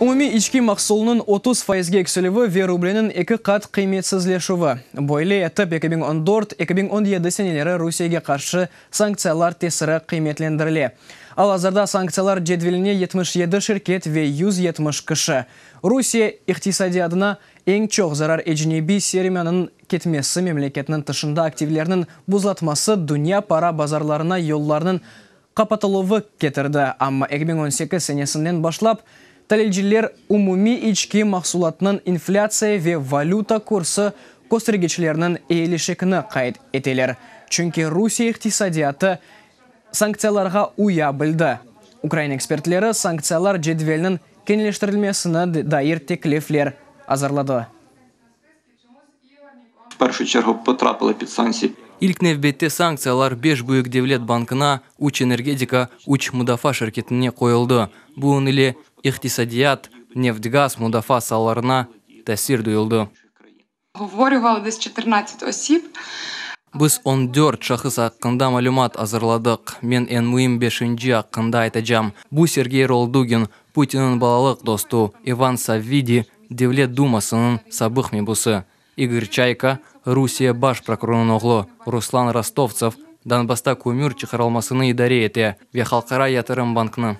Umumiy içki mahsulnıñ 30 faizge eksilüvi ve rubleniñ eki qat qıymetsizleşüvi. Böyle etip 2014-2017 seneleri Rusiyege qarşı sanktsiyalar tesiri qıymetlendirile. Al-azırda sanktsiyalar cedveline 77 şirket ve 170 kişi. Rusiye iqtisadiyatına eñ çoq zarar ecnebiy sermiyanıñ ketmesi, memleketniñ tışında aktivlerniñ buzlatması, dünya para bazarlarına yollarnıñ qapatıluvı ketirdi. Amma 2018 senesinden başlap talilciler umumiy içki mahsulatnıñ inflâtsiya ve valüta kursı köstergiçleriniñ eyilişikini qayd eteler. Çünki Rusiye iqtisadiyatı sanktsiyalarğa uya bildi. Ukrain ekspertleri sanktsiyalar cedveliniñ keñleştirilmesine dair teklifler azırladı. В першу чергу потрапили під санкції İlk nevbette sanktsiyalar beş büyük devlet bankına, üç energetika, üç mudafaa şirketine qoyuldı. Bunıñ ile iqtisadiyat, neft-gaz, mudafaa saalarına tesir duyuldı. Обговорювали десь 14 осіб. Biz 14 şahıs aqqında malümat azırladıq. Men eñ müim beşinci aqqında aytacam. Bu Sergey Roldugin, Putinniñ balalıq dostu, İvan Savvidi, Devlet dumasınıñ sabıq mebusı, İgor Çayka, Rusiye baş prokurorınıñ oğlu, Ruslan Rostovtsev, Donbassta kömür çıqarılmasını idare ete ve Halqara yatırım bankınıñ.